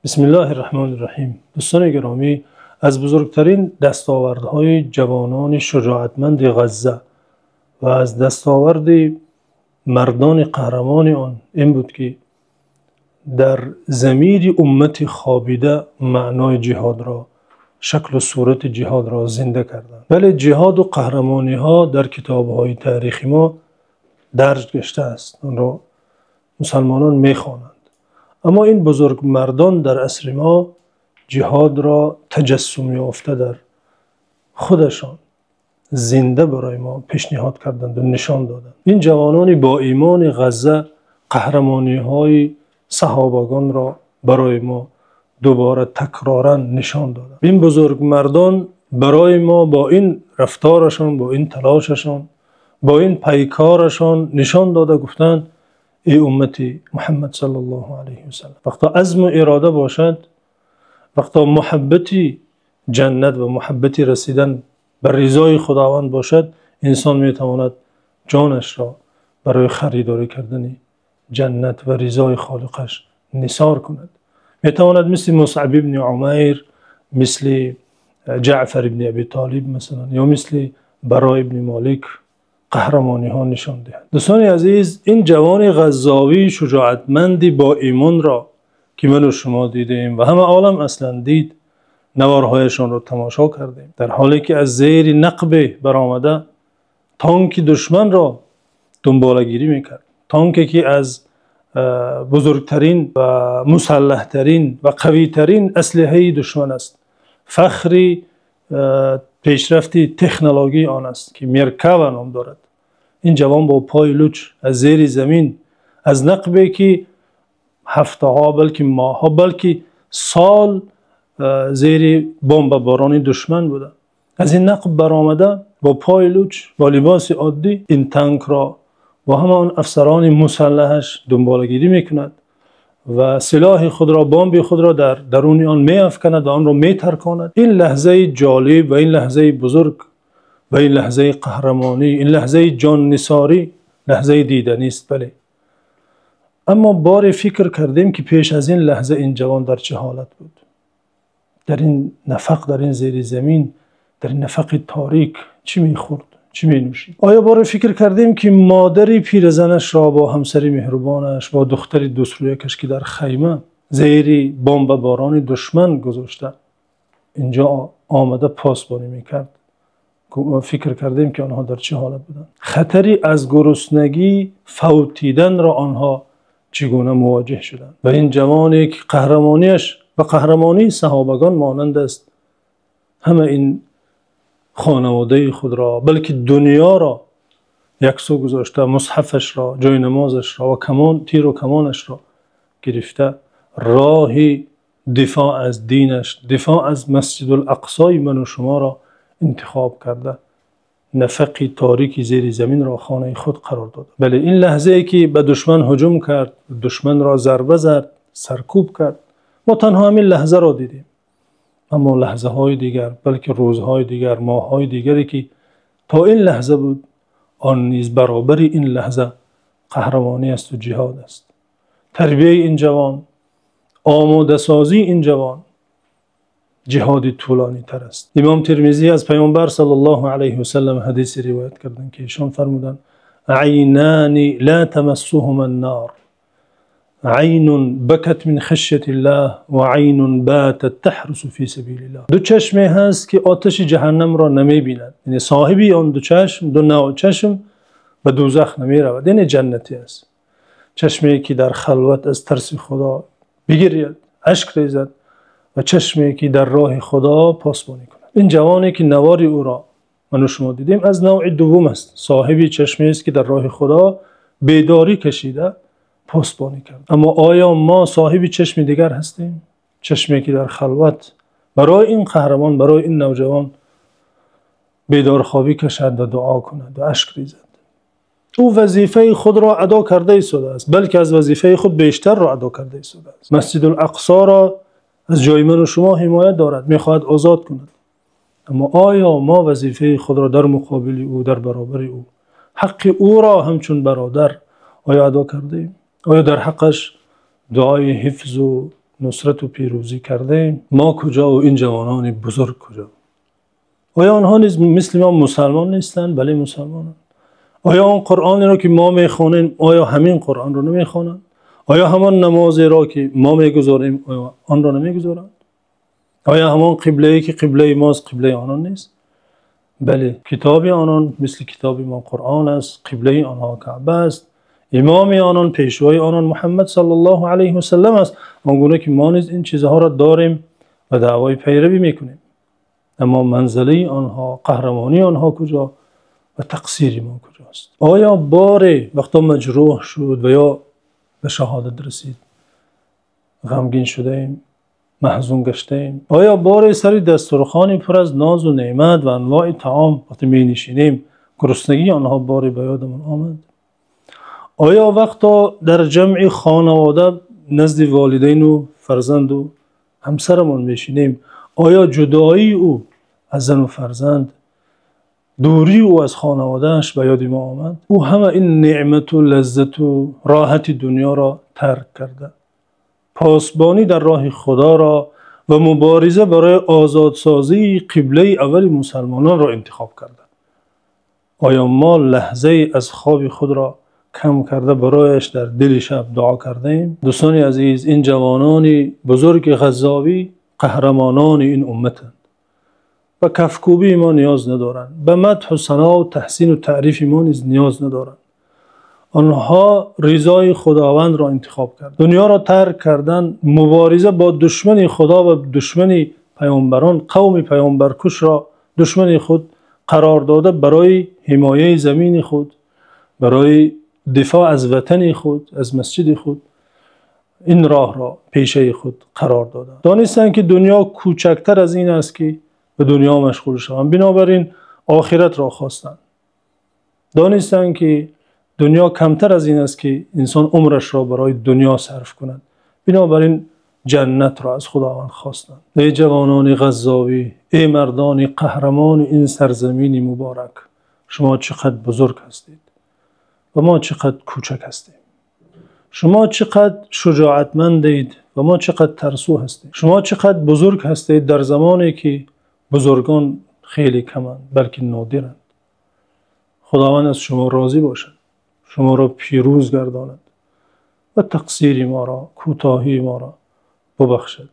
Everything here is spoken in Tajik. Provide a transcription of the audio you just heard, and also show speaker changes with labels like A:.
A: Бисмиллоҳир Раҳмонир Раҳим. Дӯстони гиромӣ, аз бузургтарин дастовардҳои ҷавонони шуҷоатманди Ғазза ва аз дастоварди мардони қаҳрамони он ин буд, ки дар замири уммати хобида маънои ҷиҳодро, шакл ва сурати ҷиҳодро зинда карданд. Бале, ҷиҳод ва қаҳрамониҳо дар китобҳои таърихи мо дарҷ гаштааст. Онро мусулмонон мехонанд. Аммо ин бузургмардон дар асри мо ҷиҳодро таҷассум ёфта дар худашон зинда барои мо пешниҳод карданд ва нишон доданд. Ин ҷавонони бо имони Ғазза қаҳрамониҳои саҳобагонро барои мо дубора такроран нишон доданд. Ин бузургмардон барои мо бо ин рафторашон, бо ин талошашон, бо ин пайкорашон нишон дода гуфтанд: эй уммати Муҳаммад саллаллоҳу алайҳи васаллам, вақте азму ирода бошад, вақте муҳаббати ҷаннат ва муҳаббати расидан ба ризои Худованд бошад, инсон метавонад ҷонашро барои харидорӣ кардани ҷаннат ва ризои Холиқаш нисор кунад. Метавонад мисли Мусъаб ибни Умайр, мисли Ҷаъфар ибни Абӣ Толиб масалан, ё мисли Бароъ ибни Молик қаҳрамониҳо нишон диҳад. Дӯстони азиз, ин ҷавони ғаззовии шуҷоатманди бо имонро ки ман ва шумо дидаем ва ҳама олам аслан дид, навораҳояшонро тамошо кардем, дар ҳоле ки аз зери нақб баромада танки душманро дунболагирӣ мекард. Танке ки аз бузургтарин ва мусаллаҳтарин ва қавитарин аслиҳаи душман аст. Фахри пешрафти технологии он аст, ки Меркава ном дорад. Ин ҷавон бо пои луч аз зери замин, аз нақбе ки ҳафтаҳо, балки моҳҳо, балки сол зери бомбаборони душман буда, аз ин нақб баромада бо пои луч, бо либоси оддӣ ин танкро бо ҳама он афсарони мусаллаҳаш дунболагирӣ мекунад ва силоҳи худро, бомби худро дар дарун он меафканад ва онро метарконад. Ин лаҳзаи ҷолиб ва ин лаҳзаи бузург ва ин лаҳзаи қаҳрамонӣ, ин лаҳзаи ҷоннисорӣ лаҳзаи диданист. Бале, аммо боре фикр кардем, ки пеш аз ин лаҳза ин ҷавон дар чӣ ҳолат буд? Дар ин нафақ, дар ин зери замин, дар ин нафақи торик чӣ мехӯрд, чӣ менӯшид? Оё боре фикр кардем, ки модари пирзанашро бо ҳамсари меҳрубонаш, бо духтари дӯстрӯякаш, ки дар хайма зери бомбаборони душман гузошта инҷо омада посбонӣ мекард, фикр кардем, ки онҳо дар чӣ ҳолат буданд? Хатари аз гуруснагӣ фавтиданро онҳо чӣ гуна мувоҷеҳ шуданд? Ва ин ҷавоне ки қаҳрамониаш ба қаҳрамонии саҳобагон монанд аст, ҳама ин хонаводаи худро, балки дунёро яксӯ гузошта, мусҳафашро, ҷои намозашро ва камон, тиру камонашро гирифта, роҳи дифоъ аз динаш, дифоъ аз Масҷидул Ақсои ман ва шуморо интихоб карда, нафақи торики зери заминро хонаи худ қарор дод. Бале, ин лаҳзае ки ба душман ҳуҷум кард, душманро зарба зад, саркӯб кард, мо танҳо ҳамин лаҳзаро дидем. Аммо лаҳзаҳои дигар, балки рӯзҳои дигар, моҳҳои дигаре ки то ин лаҳза буд, он низ баробари ин лаҳза қаҳрамонӣ аст ва ҷиҳод аст. Тарбияти ин ҷавон, омодасозии ин ҷавон ҷиҳоди тӯлонитар аст. Имом Термизӣ аз Паёмбар саллаллоҳу алайҳи васаллам ҳадисе ривоят карданд, ки эшон фармуданд: عینان لا تمسهما النار، عین بکت من خشیة الله و عین باتت تحرس فی سبیل الله. ду чашме ҳаст, ки оташи ҷаҳаннамро намебинад. Яъне соҳиби он ду чашм, ду навъ чашм ба дӯзах намеравад, яъне ҷаннатӣ аст. Чашме ки дар халват аз тарси Худо бигиряд, ашк резад, ва чашме ки дар роҳи Худо посбонӣ кунад. Ин ҷавоне ки навори ӯро ман ва шумо дидем, аз навъи дуввум аст. Соҳиби чашмест, ки дар роҳи Худо бедорӣ кашида посбонӣ кард. Аммо оё мо соҳиби чашми дигар ҳастем? Чашме ки дар халват барои ин қаҳрамон, барои ин навҷавон бедорхобӣ кашад ва дуо кунад ва ашк резад. Ӯ вазифаи худро адо карда истодааст, балки аз вазифаи худ бештарро адо карда истодааст. Масҷидул Ақсоро аз ҷои ман ва шумо ҳимоят дорад, мехоҳад озод кунад. Аммо оё мо вазифаи худро дар муқобили ӯ, дар баробари ӯ, ҳаққи ӯро ҳамчун бародар оё адо кардаем? Оё дар ҳаққаш дуои ҳифз ва нусрат ва пирӯзӣ кардаем. Мо куҷо ва ин ҷавонони бузург куҷо? Оё онҳо низ мисли мо мусулмон нестанд? Бале, мусулмонанд. Оё он Қуръонеро ки мо мехонем, оё ҳамин Қуръонро намехонанд? Оё ҳамон намозеро ки мо мегузорем, оё онро намегузоранд? Оё ҳамон қиблае ки қиблаи мост, қиблаи онон нест? Бале, китоби онон мисли китоби мо Қуръон аст, қиблаи онҳо Каъба аст, имоми онон, пешвои онон Муҳаммад саллаллоҳу алайҳи васаллам аст. Он гуна ки мо низ ин чизҳоро дорем ва даъвои пайравӣ мекунем. Аммо манзилаи онҳо, қаҳрамонии онҳо куҷо ва тақсири мо куҷост? Оё боре вақте маҷрӯҳ шуд ва ё ба шаҳодат расид, ғамгин шудаем, маҳзун гаштаем? Оё боре сари дастурхоне пур аз нозу неъмат ва анвои таом вақте менишинем, гуруснагии онҳо боре ба ёдамон омад? Оё вақте дар ҷамъи хонавода назди волидайн ва фарзанд ва ҳамсарамон менишинем, оё ҷудоии ӯ аз зану фарзанд, дурии ӯ аз хонаводааш ба ёди мо омад? Ӯ ҳама ин неъмат ва лаззат ва роҳати дунёро тарк карда, посбонӣ дар роҳи Худоро ва мубориза барои озодсозии қиблаи аввали мусулмононро интихоб карда. Оё мо лаҳзае аз хоби худро кам карда барояш дар дили шаб дуо кардаем? Дӯстони азиз, ин ҷавонони бузурги ғаззавӣ қаҳрамонони ин умматанд. Ба кафкӯбии мо ниёз надоранд, ба мадҳу сано ва таҳсин ва таърифи мо низ ниёз надоранд. Онҳо ризои Худовандро интихоб карданд. Дунёро тарк карданд, мубориза бо душмани Худо ва душмани паёмбарон, қавми паёмбаркушро душмани худ қарор дода барои ҳимояти замини худ, барои дифоъ аз ватани худ, аз масҷиди худ ин роҳро пешаи худ қарор доданд. Донистанд ки дунё кӯчактар аз ин аст ки ба дунё машғул шаванд. Бинобар ин охиратро хостанд. Донистанд ки дунё камтар аз ин аст ки инсон умрашро барои дунё сарф кунад. Бинобар ин ҷаннатро аз Худованд хостанд. Эй ҷавонони ғаззавӣ, эй мардони қаҳрамони ин сарзамини муборак, шумо чӣ қадар бузург ҳастед ва мо чӣ қадар кӯчак ҳастем. Шумо чӣ қадар шуҷоатмандед ва мо чӣ қадар тарсу ҳастем. Шумо чӣ қадар бузург ҳастед дар замоне ки бузургон хеле каманд, балки нодиранд. Худованд аз шумо розӣ бошад, шуморо пирӯз гардонад ва тақсири моро, кӯтоҳии моро бибахшад.